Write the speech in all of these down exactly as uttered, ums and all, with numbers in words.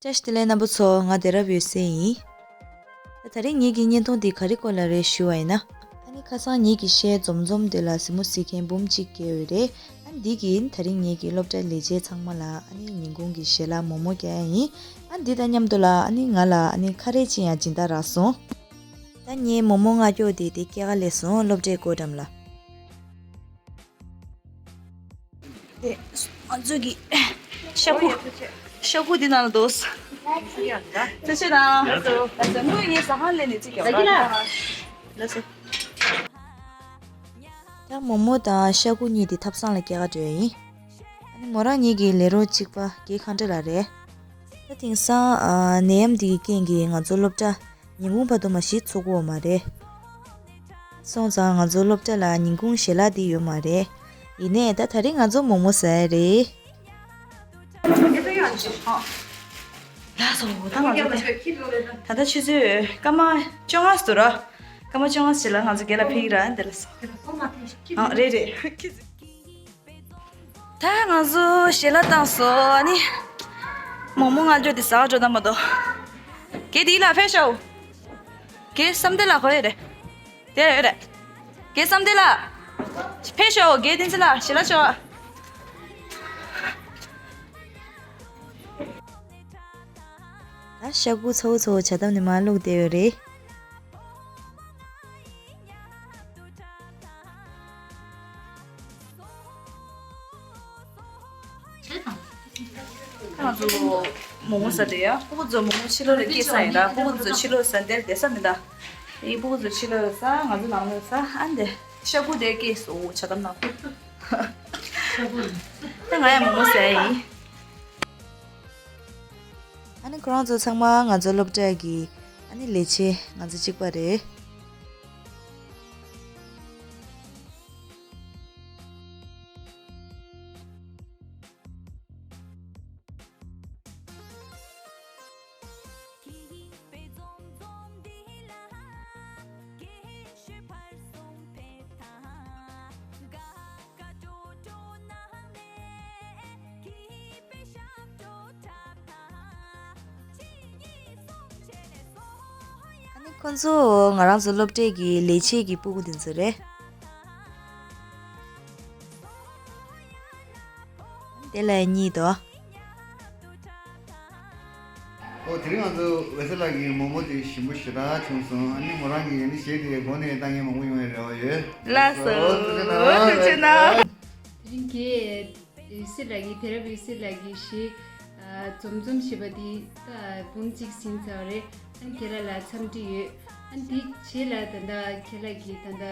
བཀྲ་ཤིས་བདེ་ལེགས་རྣམ་པ་ཚོ། ང་བདེ་རབ་ཡོད་སེ་ཡིན། ད་དེ་རིང་ངེད་ཀྱི་བརྙན་ཐུང་འདི་ག་རེ་སྐོར་ལ་རེད་ཞུ་བ་ཡིན་ན། ཨ་ནི་ཁ་སང་ངེད་ཀྱི་གཞས་འཛོམས་འཛོམས་དེ་ལ་གཟིགས་མོ་གཟིགས་མཁན་འབུམ་གཅིག་བརྒལ་ཡོད་རེད། ཨ་ནི་འདི་གིན་དེ་རིང་ངེད་ཀྱི་སློབ་གྲྭའི་ལས་བྱེད་ཚང་མ་ལ་ཨ་ནི་ཉིན་གུང་གི་ཞལ་ལག་མོག་མོག་བརྒྱབ་ཡ་ཡིན། ཨ་ནི་འདི་དང་མཉམ་དུ་ལ་ཨ་ནི་ང་ལ་ཨ་ནི་ཁ་རས་ཅིག་ཡང་སྦྱིན་བདག་རག་སོང་། ད་ངའི་མོག་མོག་མངགས་ཀྱོག་དེ་དེ་སྐྱེལ་ག་སླེབས་སོང་། སློབ་གྲྭའི་སྒོ་འགྲམ་ལ། དེ་ང་ཚོ་གི་ཤ་ཁུ། ཤ་ཁུ་འདི་ནང་ལ་འདུག་ཐུགས་རྗེ་གནང་། ལགས་སོ། ལགས་སོ། དངུལ་ངའི་ཟ་ཁང་ལས་ནས་ཅིག་རྒྱབ་ལ། ལགས་སོ། ད་མོག་མོག་དང་ཤ་ཁུ་གཉིས་དེ་ཐབ་ཚང་ལ་སྐྱེལ་ག་འགྲོ་ཡ་ཡིན། ཨ་ནི་མོ་རང་ངེད་ཀྱི་ལས་རོགས་གཅིག་པ་རྒན་ཁང་ཁྲ་ལགས་རེད། ད་དེང་སང་ཨ་ནད་ཡམས་འདི་གི་རྐྱེན་གྱིས་ང་ཚོ་སློབ་གྲྭ་ཉིན་གུང་བར་དུ་མ་གཞི་ཚུགས་ཀྱི་ཡོད་མ་རེད། སོང་ཙང་ང་ཚོ་སློབ་གྲྭ་ལ་ཉིན་གུང་ཞལ་ལག་འདི་ཡོད་མ་རེད། ཡིན་ནའི་ད་དེ་རིང་ང་ཚོ་མོག་མོག་ཟ་ཡ་རེད། ལགས་སོ། ད་ང་ཚོ་ད་ད་ལྟ་ཆུ་ཚོད་སྐར་མ་བཅོ་ལྔ་ཙམ་འདུག་ར། སྐར་མ་བཅོ་ལྔ་ཙམ་ལ་ང་ཚོ་རྒན་ལགས་ཕེབས་ཀྱི་རེད། འདི་ལ་སོང་། ཨ་རེད་རེད། ད་ང་ཚོ་ཞལ་ལག་བཏང་སོང་། ཨ་ནི་མོག་མོག་མངགས་ཀྱོག་དེ་ཟ་ག་འགྲོ་ན་མ་གཏོགས། རྒན་དེ་ལ་ཕེབས་ཤོག་རྒན་བསམ་གཏན་ལགས་ཁོ་ཡོད་རེད། དེ་ཡོད་རེད། རྒན་བསམ་གཏན་ལགས། ཕེབས་ཤོག་རྒན་བསྟན་འཛིན་ལགས། ཞལ་ལག་ཅོག་ད་ཤ་ཁུ་ཚ་བོ་ཚ་བོ་ཇ་ཐབ་ནས་མར་བླུགས་བསྡད་ཡོད་རེད། ང་ཚོ་མོག་མོག་ཟ་དེ་ཡ། སྤུ་གུ་ཚོ་མོག་མོག་ཕྱི་ལོགས་ལ་སྐྱེལ་ས་ཡིན་ད། སྤུ་གུ་ཚོ་ཕྱི་ལོགས་ཟ་འདིར་བསྡད་ས་མིན་ད། ཨི་སྤུ་གུ་ཚོ་ཕྱི་ལོགས་ལ་ཟ། ང་ཚོ་ནང་ལོགས་ལ་ཟ། ཨ་འདི་ཤ་ཁུ་དེ་སྐྱེལ་སོང་། ཇ་ཐབ་ནང་། ད་ང་ཡང་མོག་མོག་ཟ་ཡ་ཡིན། ཨ་ནི་ཁོ་རང་ཚོ་ཚང་མ་ང་ཚོ་སློབ་གྲྭ་གི་ཨ་ནི་ལས་བྱེད་ང་ཚོ་གཅིག་པ་རེད། ཨ་ནི་ཁོ་ཚོ་ང་རང་ཚོ་སློབ་གྲྭའི་གི་ལས་བྱེད་ཀྱི་སྤུ་གུ་དེ་ཚོ་རེད། དེ་ལ་གཉིད་དོ། ཨོ་དེ་རིང་ང་ཚོ་འོད་ཟེར་ལགས་ཀྱི་མོག་མོག་དེ་ཞིམ་པོ་ཞེ་དྲག་བྱུང་སོང་། ཨ་ནི་མོ་རང་གིས་ཨ་ནི་གཞས་དེ་གོ་ནས་ལྟ་མཁན་མང་པོ་ཡོང་བའི་རེ་བ་ཡོད། ལགས་སོ། ཐུགས་རྗེ་གནང་། ཐུགས་རྗེ་གནང་། དེ་རིང་གི་འོད་ཟེར་ལགས་ཀྱིས། དེ་རབས་འོད་ཟེར་ལགས་ཀྱི་གཞས་འཛོམས་འཛོམས་ཞེས་པ་དེ་ད་འབུམ་གཅིག་ཟིན་ཚར་བ་རེད། ཨ་ནི་རྒན་ལགས་ལ་འཚམས་འདྲི་ཡོད། ཨ་ནི་དེའི་རྗེས་ལ་ད་ལྟ་རྒན་ལགས་ཀྱིས་ད་ལྟ་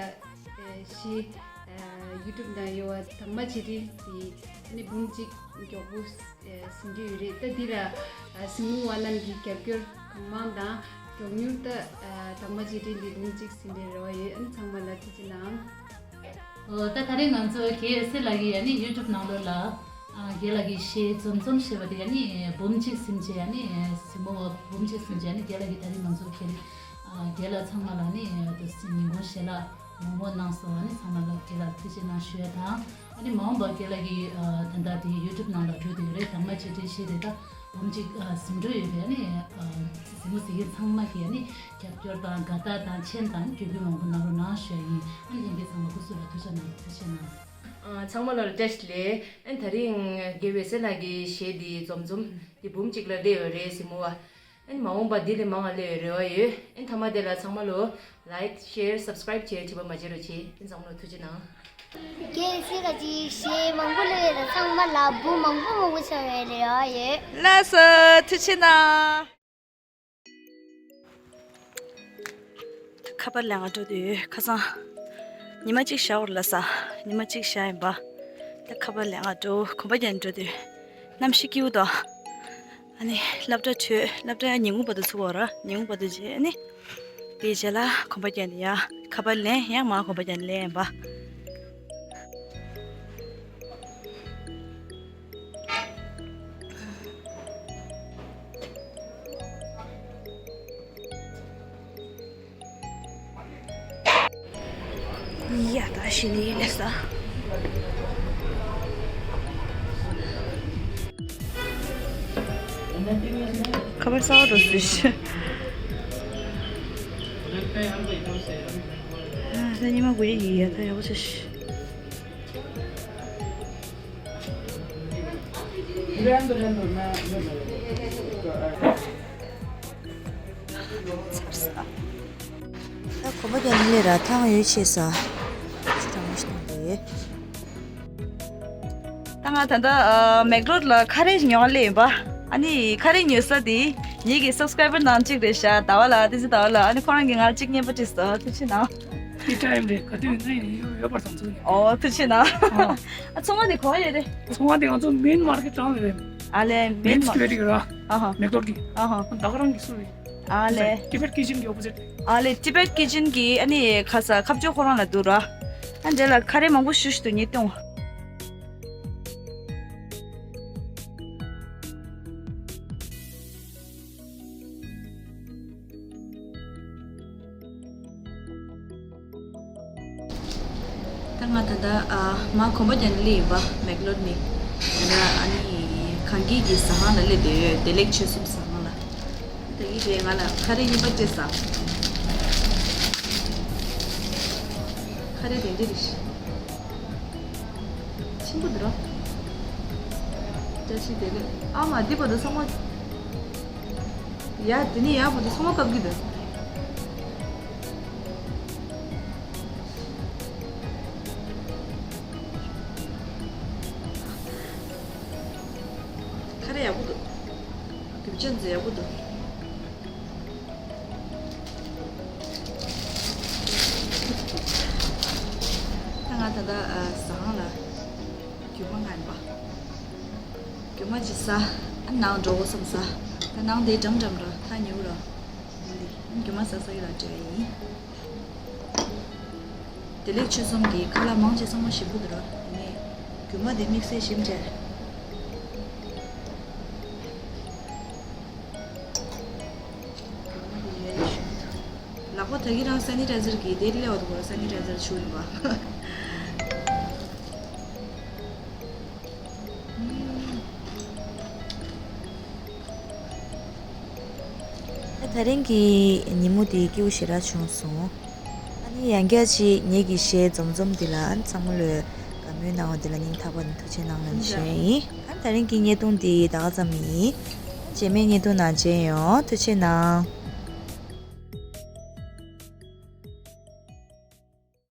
གཞས་ཡུ་ཊུབ་ནང་ཡོད་པ་དྭངས་མ་རྗེས་དྲན་དེ་ཨ་ནི་འབུམ་གཅིག་མགྱོགས་པོ་ཟིན་གྱི་ཡོད་རེད། ད་འདི་ལ་གཟིགས་མོ་བ་རྣམས་ཀྱི་རྒྱབ་སྐྱོར་གང་མང་དང་མགྱོགས་མྱུར་ད་དྭངས་མ་རྗེས་དྲན་འདི་འབུམ་གཅིག་ཟིན་པའི་རེ་བ་ཡོད། ཨ་ནི་ཚང་མ་ལ་ཐུགས་རྗེ་གནང་། ཨོ་ད་ད་རེས་ང་ཚོ་རྒན་འོད་ཟེར་ལགས་ཀྱི་ཨ་ནི་ཡུ་ཊུབ་ནང་ལོགས་ལ་ཨ་རྒན་ལགས་ཀྱི་གཞས་འཛོམས་འཛོམས་ཞེས་པ་དེ་ཨ་ནི་འབུམ་གཅིག་ཟིན་བྱས། ཨ་ནི་གཟིགས་མོ་བ་འབུམ་གཅིག་ཟིན་བྱས། ཨ་ནི་རྒན་ལགས་ཀྱིས་ད་རེས་ང་ཚོ་རྒན་ཨ་རྒན་ལགས་ཚང་མ་ལ་ཨ་ནི་དུ་ཉིན་གུང་ཞལ་ལག་མོག་མོག་གནང་སོང་། ཨ་ནི་ཚང་མ་ལ་རྒན་ལགས་ཐུགས་རྗེ་གནང་ཞུ་ཡ་དང་། ཨ་ནི་མ་འོངས་པར་རྒན་ལགས་ཀྱི་ཨ་ད་ལྟ་དེ་ཡུ་ཊུབ་ནང་ལ་འགྲོ་བསྡད་ཡོད་རེད། དྭངས་མ་རྗེས་དྲན་གཞས་དེ་ད་འབུམ་གཅིག་ཨ་ཟིན་འགྲོ་ཡོད་པས། ཨ་ནི་ཨ་གཟིགས་མོ་གཟིགས་མཁན་ཚང་མ་གིས་ཨ་ནི་རྒྱབ་སྐྱོར་དང་དགའ་རྟགས་དང་མཆན་དང་གྱོད་གུ་མང་པོ་གནང་རོགས་གནང་ཞུ་ཡ་ཡིན། ཨ་ནི་ལྷན་རྒྱས་ཚང་མ་སྐུ་གཟུགས་ལ་ཐུགས་རྗེ་གནང་། ཐུགས་རྗེ་གནང་། ཨ་ཚང་མ་ལ་བཀྲ་ཤིས་བདེ་ལེགས། ཨ་ནི་ད་རིང་རྒན་འོད་ཟེར་ལགས་ཀྱི་གཞས་འདི་འཛོམས་འཛོམས་འདི་འབུམ་གཅིག་ལ་སླེབས་ཡོད་རེད་གཟིགས་མོ་བ། ཨ་ནི་མ་འོངས་པ་འདི་ལས་མང་བ་སླེབས་ཡོད་རེ་བ་ཡོད། ཨ་ནི་མཐའ་མ་དེ་ལ་ཚང་མ་ལོ་ལའིཀ་ཤེར་སབ་སི་ཀ་རའིབ་བྱེད་དྲི་བ་མ་བརྗེད་རོགས་བྱེད། ཨ་ནི་ཚང་མ་ལོ་ཐུགས་རྗེ་གནང་། རྒན་འོད་ཟེར་ལགས་ཀྱི་གཞས་མང་པོ་སླེབས་ཡོད་ལ་ཚང་མ་ལ་འབུམ་མང་པོ་མང་པོ་ཆགས་པའི་རེ་བ་ཡོད། ལགས་སོ་ཐུགས་རྗེ་གནང་། ཁ་པར་ལེན་ག་འགྲོ་དུས་ཁ་སང་ཉི་མ་གཅིག་ཞག་འོར་ལ་ས་ཉི་མ་གཅིག་ཞག་ཡིན་པ། ད་ཁ་པར་ལེན་ག་འགྲོ་གོམ་པ་རྒྱག་འགྲོ་དུས་གནམ་གཤིས་སྐྱིད་པོ་འདུག་ཨ་ནི་སློབ་གྲྭ་གྲོལ། སློབ་གྲྭ་ཉིན་གུང་བར་དུ་ཚུགས་པ་ར། ཉིན་གུང་བར་དུ་རྗེས་ཨ་ནི་དེའི་རྗེས་ལ་གོམ་པ་རྒྱག་ནས་ཡ་ཁ་པར་ལེན། ཡང་མར་གོམ་པ་རྒྱག་ནས་ལེན་ཡིན་པ། ཡ་ད་ཤི་ནི་ལེ་ས། ཁ་པར་གསར་པ་འགྲོ་སྲིད་ཤག་ཨ་ད་ཉི་མ་དགུ་ཡི་ཡི་ཡ་ད་ཡག་པོ་བྱས་ཤག་ཚར་སོང་། ད་གོམ་པ་རྒྱག་ནི་ལས་ར་ཐང་ཡོད་ཆེ་ས། ཅི་དྲང་མོ་ཞིག་གཏོང་དགོས། ད་ང་ད་ལྟ་ཨ་མེག་ལོཌ་ལ་ཁ་རས་ཉོ་ལེ་ཡིན་པ། ཨ་ནི་ཁ་རས་ཉོ་ས་དེ་ངེད་ཀྱི་སབ་སི་ཀ་རའི་བར་ནང་གཅིག་རེད་ཤག་ཟླ་བ་ལགས། བསྟན་འཛིན་ཟླ་བ་ལགས། ཨ་ནི་ཁོ་རང་གིས་ང་ལ་གཅིག་རྔན་པ་སྤྲད་སོང་། ཐུགས་རྗེ་གནང་། ཨེ་ཊི་ཨེམ་རེད། ག་དུས་ཡིན་ན་ཡིན་ཡོད་པར་བཟང་ཚུལ་ཡིན། ཨོ་ཐུགས་རྗེ་གནང་། ཨ། ཨ་ཚོང་པ་དེ་ག་པར་ཡོད་རེད། ཚོང་པ་དེ་ང་ཚོ་མེན་མར་ཀེཊ་ནང་ལ་རེད། ཨ་ལས་མེན་མར་ཀེཊ་རེད་ར། ཨ་ཧ། མེག་ལོཌ་གི། ཨ་ཧ། ད་ག་རང་གི་སུ་རེད། ཨ་ལས། ཊི་བེཊ་ཀི་ཅན་གི་ཨོ་པོ་ཟིཊ། ཨ་ལས་ཊི་བེཊ་ཀི་ཅན་གི་ཨ་ནི་ཁ་ས་ཁ་ཕྱོགས་ཁོ་རང་ལ་འདུག་ར། ཨ་འདྲ་ལ་ཁ་རས་མང་པོ་ཞུ་ཞུ་འདུག་ཉིས་སྟོང་། ད་ང་ད་ལྟ་ཨ་མ་གོམ་པ་རྒྱག་ནི་སླེབས་ཡིན་པ། མེག་ལོཌ་ནས། ད་ལྟ་ཨ་ནི་གངས་སྐྱིད་ཀྱི་ཟ་ཁང་ལ་སླེབས་བསྡད་ཡོད། བདེ་ལེགས་ཆོལ་གསུམ་ཟ་ཁང་ལ། ད་ཡིན་རེད། ང་ལ་ཁ་རས་གཉིས་པ་སྤྲད་སོང་། ཁ་རས་དེ་འདྲ་རེད། ཆེན་པོ་འདུག་ར། བཀྲ་ཤིས་བདེ་ལེགས། ཨ་མ་འདི་བར་དུ་ཚང་མ། ཡ་དེ་ནས་ཡར་བར་དུ་ཚང་མ་བཀབ་ཀྱི་འདུག་ཁ་རས་ཡག་པོ་འདུག་རྒྱུ་ཆ་འཛིན་ཡག་པོ་འདུག་ད་ང་ད་ལྟ་ཨ་ཟ་ཁང་ལ་རྒྱུ་མ་ངན་པ། རྒྱུ་མ་ཅིག་ཟ། ཨ་ནང་འགྲོ་དགོས་བསམ་ས། ད་ནང་དེ་འགྲམ་འགྲམ་ར་ཐག་ཉེ་བོ་ར། འདི་རྒྱུ་མ་ཟ་ས་གི་ལ་འདྲ་ཡིན། བདེ་ལེགས་ཆོལ་གསུམ་གྱི་ཁ་ལག་མང་ཆེ་ཚང་མ་ཞིམ་པོ་འདུག་ར། ཡིན་ནའི་རྒྱུ་མ་དེ་དམིགས་བསལ་ཞིམ་ཆེ། རྒྱུ་མ་དེ་ཡ་ཡི་ཞིམ་པོ་འདུག་ལག་པ་ད་གི་རང་སེ་ནི་ཊའི་ཛར་གྱིས་དེ་སླེབས་པ་འདུག་ར། སེ་ནི་ཊའི་ཛར་ཆུ་ཡིན་པ། ད་དེ་རིང་གི་ཉིན་མོ་འདི་སྐྱིད་པོ་ཞེ་དྲག་བྱུང་སོང་། ཨ་ནི་ཡང་བསྐྱར་ཅིག་ངེད་ཀྱི་གཞས་འཛོམས་འཛོམས་འདི་ལ་ཚང་མ་ལོས་དགའ་མོས་གནང་བ་འདི་ལ་སྙིང་ཐག་པ་ནས་ཐུགས་རྗེ་གནང་ལབ་ནས་ཞུ་ཡ་ཡིན། ཨ་ནི་དེ་རིང་གི་བརྙན་ཐུང་འདི་ད་ག་ཙམ་ཡིན། རྗེས་མའི་བརྙན་ཐུང་ནང་མཇལ་ཡོང་། ཐུགས་རྗེ་གནང་།